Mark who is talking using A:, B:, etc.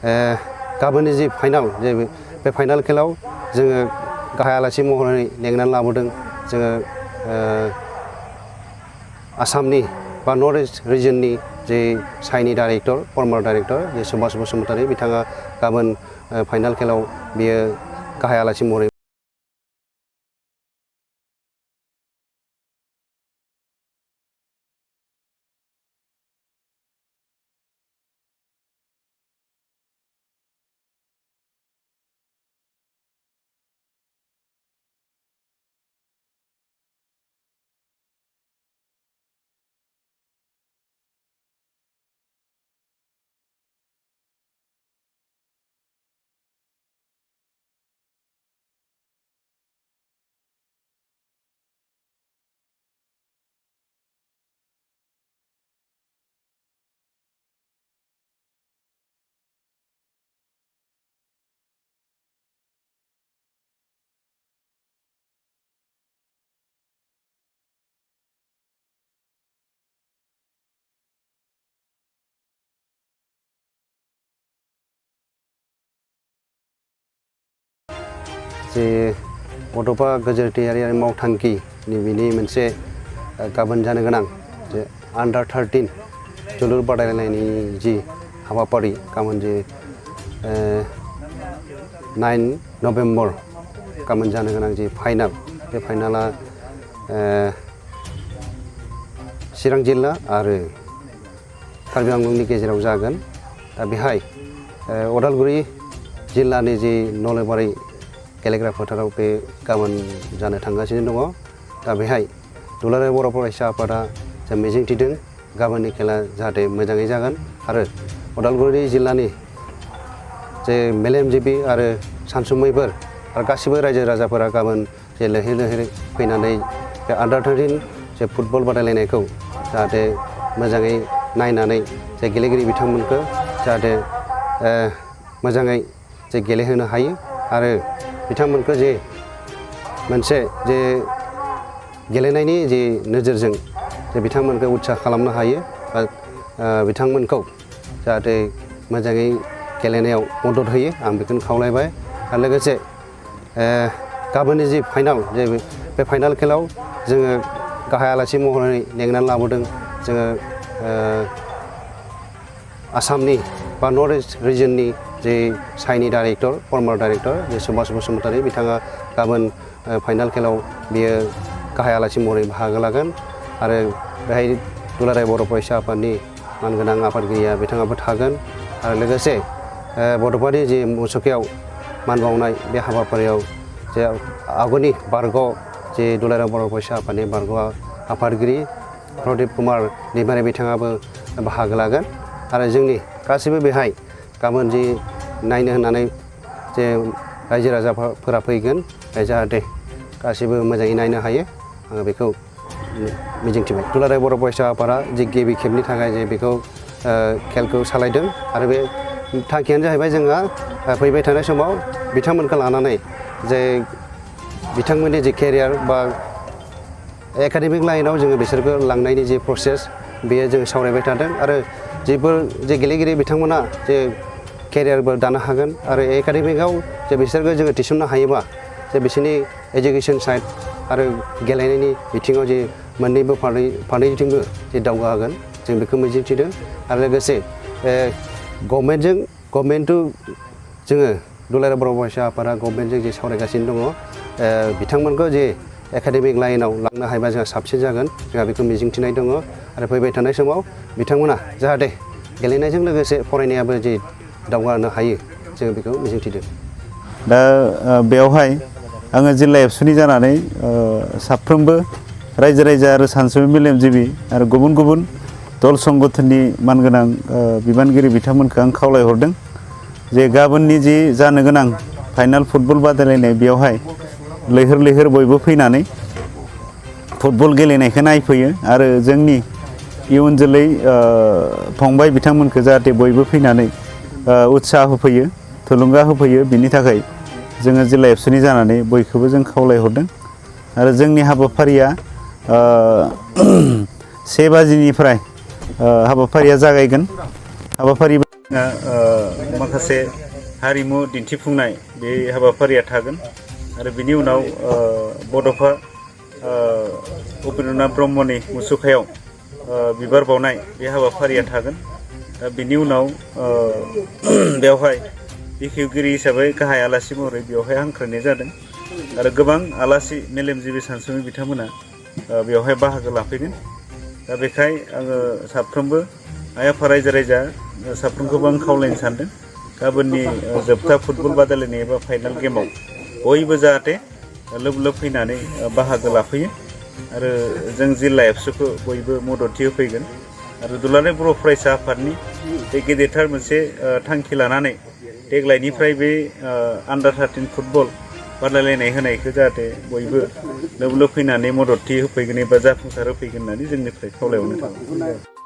A: गाबोननि जि फाइनाल जे बे फाइनाल खेलाव जोङो गाहाय आलासि महरै लेंनानै लाबोदों जोङो आसामनि बा नर्थ इस्ट रिजननि जे साइनि डाइरेक्टर फर्मार डाइरेक्टर जे सुभाष बसुमतारी बिथाङा गाबोन फाइनाल खेलाव बियो गाहाय आलासि महरै जे बड'फा गेजेरारि मावथांखिनि बिनि मोनसे गाबोन जानो गोनां जे अंडर 13 जोलुर बादायलायनायनि जि हाबाफारि गाबोन जे 9 नभेम्बर गाबोन जानो गोनां जि फाइनाल बे फाइनाला चिरां जिल्ला आरो कार्बि आंलंनि गेजेराव जागोन दा बेहाय उदालगुरि जिल्लानि जि नलेबारि गेलेग्रा फोथाराव बे गाबोन जानो थांगासिनो दङ दा बेहाय दुलाराय बर' फरायसा आफादा जों मिजिंथिदों गाबोननि खेला जाहाथे मोजाङै जागोन आरो उदालगुरि जिल्लानि जे मेलेमजिबि आरो सानसुमैफोर आरो गासिबो रायजो राजाफोरा गाबोन जे लैहोर लैहोर फैनानै बे अंडर 13 जे फुटबल बादायलायनायखौ जाहाथे मोजाङै नायनानै जे गेलेगिरि बिथांमोनखौ जाहाथे मोजाङै जे गेलेहोनो हायो आरो बिथांमोनखौ जे मोनसे जे गेलेनायनि जे नोजोरजों जे बिथांमोनखौ उत्साह खालामनो हायो बा बिथांमोनखौ जाहाथे मोजाङै गेलेनायाव मदद होयो आं बेखौनो खावलायबाय आरो लोगोसे गाबोननि जि फाइनाल जे बे फाइनाल खेलाव जोङो गाहाय आलासि महरै लेंनानै लाबोदों जोङो आसामनि बा नर्थ इस्ट रिजननि जे साइनि डाइरेक्टर फर्मार डाइरेक्टर जे सुभाष बसुमतारी बिथाङा गाबोन फाइनाल खेलाव बियो गाहाय आलासि महरै बाहागो लागोन आरो बेहाय दुलाराय बर' फरायसा आफादनि मानगोनां आफादगिरिया बिथाङाबो थागोन आरो लोगोसे बड'फानि जे मुसुखायाव मान बावनाय बे हाबाफारियाव जे आगुनि बारग' जे दुलाराय बर' फरायसा आफादनि बारग' आफादगिरि प्रदीप कुमार दैमारि बिथाङाबो बाहागो लागोन आरो जोंनि गासैबो बेहाय गाबोन जि नायनो होननानै जे रायजो राजाफोरा फैगोन जाहाथे गासैबो मोजाङै नायनो हायो आङो बेखौ मिजिंथिबाय दुलाराय बर' फरायसा आफादा जे गिबि खेबनि थाखाय जे बेखौ खेलखौ सालायदों आरो बे थांखियानो जाहैबाय जोंहा फैबाय थानाय समाव बिथांमोनखौ लानानै जे बिथांमोननि जे केरियार बा एकाडेमिक लाइनाव जोङो बिसोरखौ लांनायनि जे प्रसेस बेयो जों सावरायबाय थादों आरो जेफोर जे गेलेगिरि बिथांमोना जे केरियारबो दानो हागोन आरो एकाडेमिकआव जे बिसोरखौ जोङो थिसननो हायोबा जे बिसोरनि एजुकेसन साइड आरो गेलेनायनि बिथिङाव जे मोननैबो फारनैथिंबो जे दावगाहोगोन जों बेखौ मिजिंथिदों आरो लोगोसे गभर्नमेन्टजों जोङो दुलाराय बर' फरायसा आफादा गभर्नमेन्टजों जे सावरायगासिनो दङ बिथांमोनखौ जे एकाडेमिक लाइनाव लांनो हायोबा जोंहा साबसिन जागोन जोंहा बेखौ मिजिंथिनाय दङ आरो फैबाय थानाय समाव बिथांमोना जाहाथे गेलेनायजों लोगोसे फरायनायाबो जे दावगानो हायो जों बेखौ मिजिंथिदों
B: दा बेवहाय आङो जिल्ला एबसुनि जानानै साफ्रोमबो रायजो राजा आरो सानसुमै मेलेमजिबि आरो गुबुन गुबुन दल संगठननि मानगोनां बिबानगिरि बिथांमोनखौ आं खावलायहरदों जे गाबोननि जि जानो गोनां फाइनाल फुटबल बादायलायनाय बेवहाय लैहोर लैहोर बयबो फैनानै फुटबल गेलेनायखौ नायफैयो आरो जोंनि इयुन जोलै फंबाय बिथांमोनखौ जाहाथे बयबो फैनानै उत्साह होफैयो थुलुंगा होफैयो बिनि थाखाय जोङो जिल्ला एबसुनि जानानै बयखौबो जों खावलायहरदों आरो जोंनि हाबाफारिया 1 बाजिनिफ्राय हाबाफारिया जागायगोन हाबाफारि माखासे हारिमु दिन्थिफुंनाय बे हाबाफारिया थागोन आरो बिनि उनाव बड'फा उपेन्द्रनाथ ब्रह्मनि मुसुखायाव बिबार बावनाय बे हाबाफारिया थागोन। दा बिनि उनाव बेवहाय बेखेवगिरि हिसाबै गाहाय आलासि महरै बेवहाय हांख्रायनाय जादों आरो गोबां आलासि मेलेमजिबि सानसुमै बिथांमोना बेवहाय बाहागो लाफैगोन। दा बेखाय आङो साफ्रोमबो आइ आफा रायजो राजा साफ्रोमखौबो आं खावलायनो सानदों गाबोननि जोबथा फुटबल बादायलायनाय एबा फाइनाल गेमाव बयबो जाहाथे लोब लोब फैनानै बाहागो लाफैयो आरो जों जिल्ला एबसुखौ बयबो मददथि होफैगोन आरो दुलाराय बर' फरायसा आफादनि बे गेदेरथार मोनसे थांखि लानानै देग्लायनिफ्राय बे आन्डार 13 फुटबल बादायलायनाय होनायखौ जाहाथे बयबो लोब लोब फैनानै मददथि होफैगोन एबा जाफुंसार होफैगोन होननानै जोंनिफ्राय खावलायहरनाय थाबाय।